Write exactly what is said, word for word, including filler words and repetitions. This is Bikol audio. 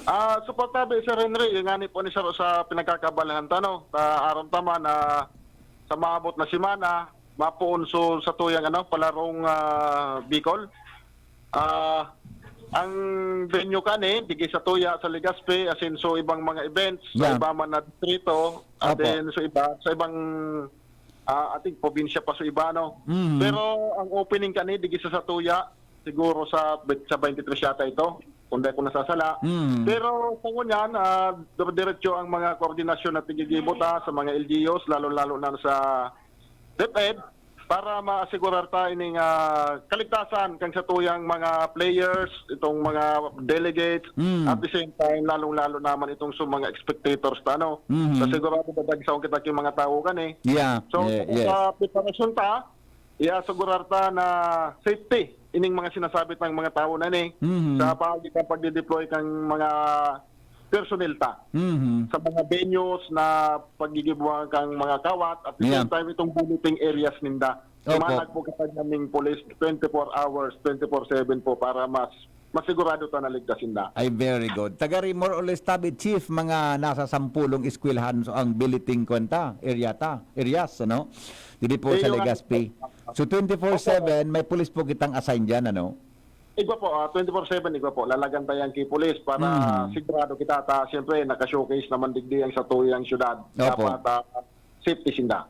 Ah, suporta bi, Sir Henry, yung ngani po ni Sir sa pinagkakabalahan ta, no? Ta, aram ta man na sa maabot na semana, mapoon so sa tuyang, ano, palarong, ah, Bicol. Ah, ang venue kani, digi sa tuya, sa Legazpi, asin so ibang mga events, sa Yeah. iba man na distrito, Opo. asin so iba, sa ibang, ah, ating probinsya pa so iba, no? Mhm. Pero ang opening kani, digi sa Satuya, siguro sa, sa twenty-three yata ito, kung di ako nasasala. Mhm. Pero sa ngunyan, ah, dire-, diretso ang mga koordinasyon na tigigibo ta sa mga L G Us, lalo-lalo na sa DepEd, para maasigurar ta ining, ah, kaligtasan kan satuyang mga players, itong mga delegates, Mm. at the same time, lalong-lalo naman itong sa mga spectators ta, ano. Mhm. Sa sigurado, dadagsaon kita king mga tawo kani. Yeah, So, yeah, sa yes. preparasyon ta, iaasigurar ta na safety ining mga sinasabi tang mga tawo na ni Mhm. sa paagi kan pagde-deploy kan mga personnel ta Mhm. sa mga venues na paggigibuhan kang mga kawat at the Yeah. same time itong bulleting areas ninda. Opo. Imanag po kita naming police twenty-four hours, twenty-four seven po para mas masigurado ta na ligtas sinda. Ay, very good. Tagari, more or less, tabi, Chief, mga nasa sampulong eskwelahan so ang billeting kwenta, area ta, areas, ano? Didi po Eh, sa yung Legazpi. So, twenty-four seven, may pulis po kitang assign dyan, ano? Igwa po, ah, twenty-four seven, igwa po. Lalagan tayo ang key police para Hmm. sigurado kita ta, siyempre, naka-showcase naman digdi ang satuyang syudad. Opo. Dapat, ah, safety sinda.